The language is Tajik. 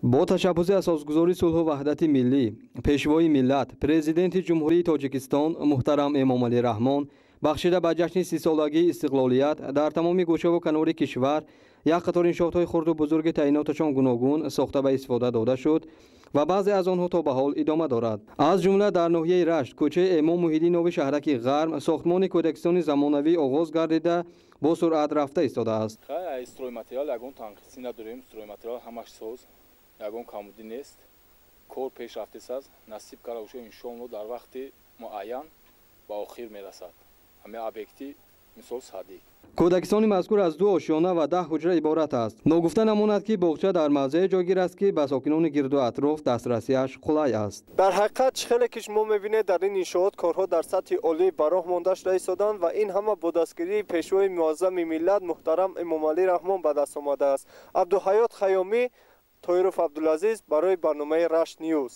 Бо ташаббуси асосгузори сулҳу ваҳдати миллӣ, Пешвои миллат, Президенти Ҷумҳурии Тоҷикистон муҳтарам Эмомалӣ Раҳмон, бахшида ба ҷашни 30-солагии истиқлолият, дар тамоми гӯшаву канори кишвар як қатор иншоотҳои хурду бузурги таъиноташон гуногун сохта ба истифода дода шуд ва баъзе аз онҳо то ба ҳол идома дорад. Аз ҷумла дар ноҳияи Рашт, кӯчаи Эмом Муҳиддинови шаҳраки Ғарм сохтмони кӯдакистони замонавӣ оғоз гардида, бо суръат рафта истодааст. Стройматериал ягон танқисӣ надорем, стройматериал ҳамаш соз, ягон камбудӣ нест, кор пеш рафтесааст. Насиб карда боша, иншоалло, дар вақти муайян ба охир мерасад ҳамин объекти, мисол, садик. Кӯдакистони мазкур аз ду ошёна ва 10 ҳуҷра иборат аст. Ногуфта намонад, ки боғча дар мавзеъе ҷойгир аст, ки ба сокинони гирду атроф дастрасиаш қулай аст. Дар ҳақиқат, чӣ хеле ки шумо мебинед, дар ин иншоот корҳо дар сатҳи олӣ ба роҳ монда шуда истоданд ва ин ҳама бо дастгирии Пешвои муаззами миллат муҳтарам Эмомалӣ Раҳмон ба даст омадааст. Абдуҳаёт Хайёмӣ, Тоиров Абдулазиз барои барномаи Рашт Ньюз.